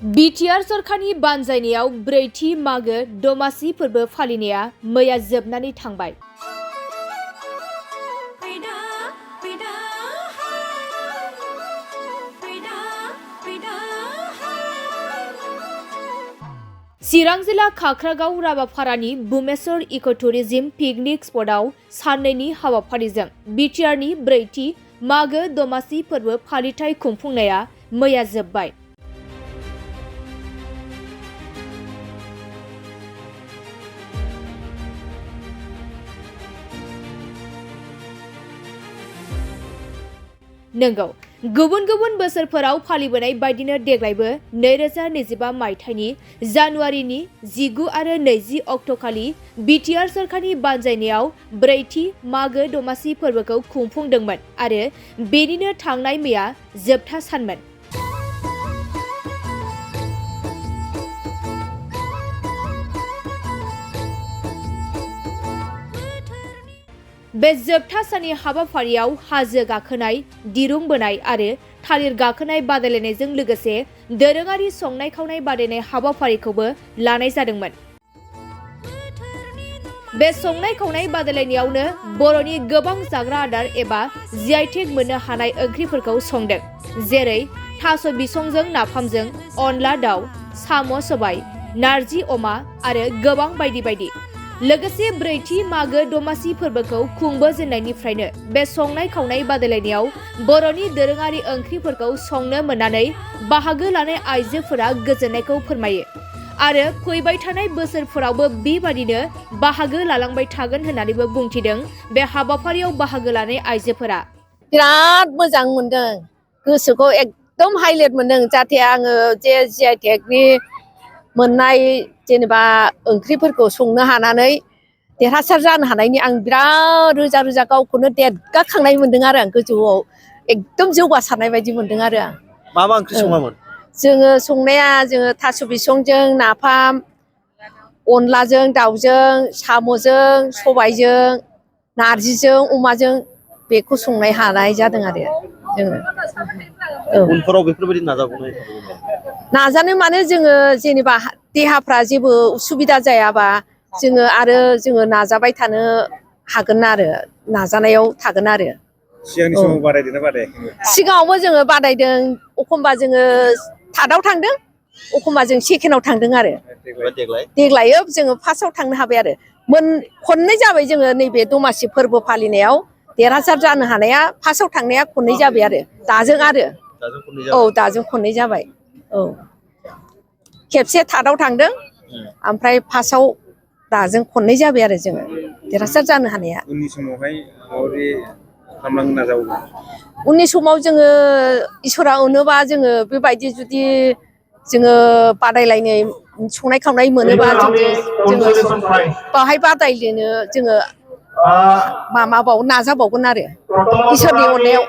Btr सरकनि बानजायनायाव ब्रैथि मागो दमासि फोरबो फालिनाया मैया जोबनानै थांबाय। चिरां जिल्ला खाख्रागाव राबाफारानि बुमेश्वर इको टुरिज्म पिकनिक स्पटआव साननैनि हाबाफारिजों बिटिआरनि ब्रैथि मागो दमासि फोरबो फालिथाय खुंफुंनाया मैया जोबबाय। नंगौ, गुबुन गुबुन बोसोरफोराव फालिबोनाय बायदिनो देग्लायबो 2025 मायथाइनि जानुवारिनि 19 आरो 20 अक्ट'खालि बिटिआर सरकनि बानजायनायाव ब्रैथि मागो दमासि फोरबोखौ खुंफुंदोंमोन आरो बेनिनो थांनाय मैया जोबथा सानमोन। बे जोबथा साननि हाबाफारियाव हाजो गाखोनाय, दिरुं बोनाय आरो थालिर गाखोनाय बादायलायनायजों लोगोसे दोरोङारि संनाय खावनाय बादायनाय हाबाफारिखौबो लानाय जादोंमोन। बे संनाय खावनाय बादायलायनायावनो बर'नि गोबां जाग्रा आदार एबा जिआइटेक मोननो हानाय ओंख्रिफोरखौ संदों, जेरै थास' बिसंजों नाफामजों अनला दाउ, साम' सबाय, नारजि अमा आरो गोबां बायदि बायदि। लोगोसे ब्रैथि मागो दमासि फोरबोखौ खुंबोजेननायनिफ्रायनो बे संनाय खावनाय बादायलायनायाव बर'नि दोरोङारि ओंख्रिफोरखौ संनो मोननानै बाहागो लानाय आइजोफोरा गोजोननायखौ फोरमायो आरो फैबाय थानाय बोसोरफोरावबो बेबादिनो बाहागो लालांबाय थागोन होननानैबो बुंथिदों बे हाबाफारियाव बाहागो लानाय आइजोफोरा। बिराद मोजां मोनदों, गोसोखौ एकदम हाइलाइट मोनदों, जाहाथे आङो जे जिआइटेकनि मोननाय जेनेबा ओंख्रिफोरखौ संनो हानानै देरहासार जानो हानायनि आं बिराद रोजा रोजा गावखौनो देरगाखांनाय मोनदों आरो आं गोजौआव एकदम जौगासारनाय बायदि मोनदों आरो आं। मा ओंख्रि सङामोन? जोङो संनाया थास' बिसंजों नाफाम, अनलाजों दाउजों, साम'जों सबायजों, नारजिजों अमाजों बेखौ संनाय हानाय जादों आरो जोङो। उनफोराव बेफोरबायदि नाजानो माने जोङो जेनेबा देहाफ्रा जेबो उसुबिदा जायाबा जोङो नाजाबाय थानो हागोन आरो नाजानायाव थागोन आरो। सिगांनि समाव बादायदोंना बादायाखै? सिगाङावबो जोङो बादायदों, एखमबा जोङो थार्डआव थांदों, एखमबा जों सेकेन्डआव थांदों आरो देग्लाय जोङो फार्स्टआव थांनो हाबाय आरो। खननै जाबाय जोङो नैबे दमासि फोरबो फालिनायाव देरहासार जानो हानाया, फार्स्टआव थांनाया खननै जाबाय आरो दाजों दाजों खननै जाबाय। औ, खेबसे थार्डआव थांदों, ओमफ्राय फार्स्टआव दाजों खननै जाबाय आरो जोङो देरहासार जानो हानाया। उननि समावहाय माबोरै खालामलांनो नाजाबावगोन? उननि समाव जोङो इसोरा अनोबा जोङो बेबायदि जुदि जोङो बादायलायनाय संनाय खावनाय मोनोबा जोङो बाहाय बादायलायनो जोङो नाजाबावगोन आरो इसोरनि अननायाव।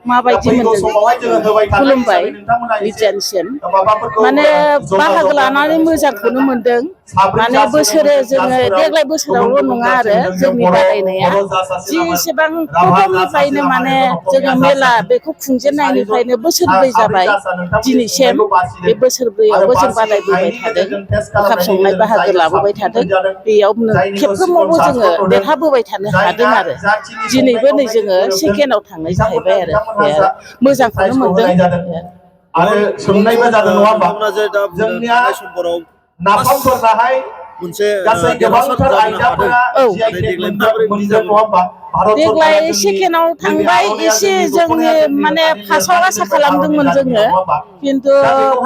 माबायदि मोनदों? खुलुमबाय बिटिआरनिसिम। माने बाहागो लानानै मोजांखौनो मोनदों। माने जोङो देग्लाय बोसोरावल' नङा आरो जोंनि बादायनाया जेसेबां प्रथमनिफ्रायनो माने जोङो मेला बेखौ खुंजेननायनिफ्रायनो बोसोरब्रै जाबाय दिनैसिम। बे बोसोरब्रैयावबो जों बादायबोबाय थादों, ओंखाम संनाय बाहागो लाबोबाय थादों, बेयाव खेबफ्रोमावबो जोङो देरहाबोबाय थानो हादों आरो दिनैबो नै जोङो सेकेन्डआव थांनाय जाहैबाय आरो मोजांखौनो मोनदों। आरो सोंनायबो जादों नङा होमबा? जोंनिया नाफामफोराहाय मोनसे गोबांथार आयदाफोरा मोनदों नङा होमबा? देग्लाय सेकेन्डआव थांबाय, एसे जोंनि माने फार्स्टआव आसा खालामदोंमोन जोङो, खिन्थु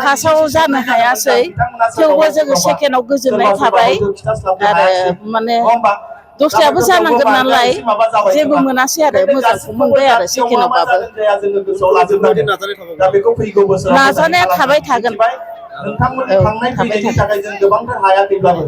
फार्स्टआव जानो हायासै, थेवबो जोङो सेकेन्डआव गोजोननाय थाबाय आरो माने दस्रायाबो जानांगोन नालाय जेबो मोनासै आरो मोजांखौ मोनबाय आरो सेकेन्डआवबाबो। नाजानाया थाबाय थागोन। नोंथांमोननि थांनाय फैनायनि थाखाय जों गोबांथार हायाखैब्लाबो